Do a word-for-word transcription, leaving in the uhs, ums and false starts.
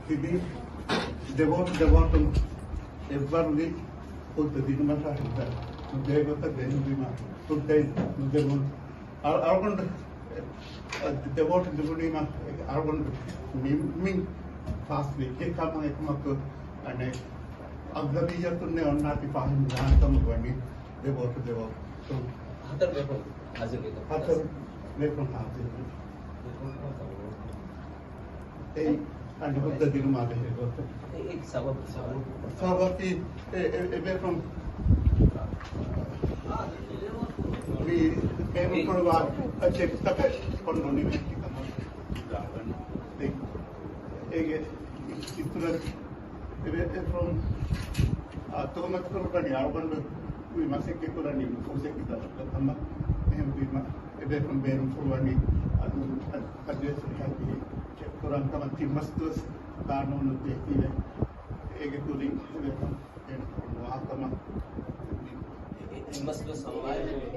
ތިބީ ދެވޯޓު ދެވޯޓުން އެއްވަރުވި ހުއްދަ ދިނުމަށާ ހިތަށް ނުދޭ ގޮތަށް ދެންވީމަ ހުއްދައެއް ނުދެވުން. އަޅު-، އަޅުގަނޑު ދެވޯޓު ލިބުނީމަ އަޅުގަނޑު ނިންމިން ފާސް ވެއްޖެ ކަމަށް އެކަމަކު އަނެއް އަޣްލަބިއްޔަތުންނެއް އޮންނާތި ފާހިން ދާން ކަމަށް ވަނީ ދެވޯޓު ދެވޯޓު. ހަތަރު ބޭފުޅުން ހާޒިރު ވި. ހަތަރު ބޭފުޅުން ހާޒިރު ވި. އެއީ އަނެއް ހުއްދަ ދިނުމާ ބެހޭ ގޮތަށް. އެ، އެ ސަބަބު، ސަބަބު. ސަބަބަކީ އެ، އެ، އެ ބޭފުޅުން މި ބޭނުންފުޅުވާ ޗެކްތަކެއް ކޮށް ނުނިމޭތި ކަމަށް ދާގަން. އެ، އޭގެ އިތުރަށް އެ ބޭފުޅުން، އާ، ތުހުމަތު ކުރަނީ އަޅުގަނޑު މި މަސައްކަތް ކުރަނީ ނުފޫޒެއްގެ ދަށަށް ކަމަށް. އެހެންވީމަ އެ ބޭފުޅުން ބޭނުންފުޅުވަނީ އަދު އަދިވެސް އެހާ ޗެކް ކުރަން ކަމަށް ތިން މަސް ދުވަސް ގާނޫނު ދޭތީވެ. އޭގެ ކުރިން އެ ބޭފުޅުން ބޭނުންފުޅު ނުވާ ކަމަށް. ތިން މަސް ދުވަސް ހަމަވާއިރު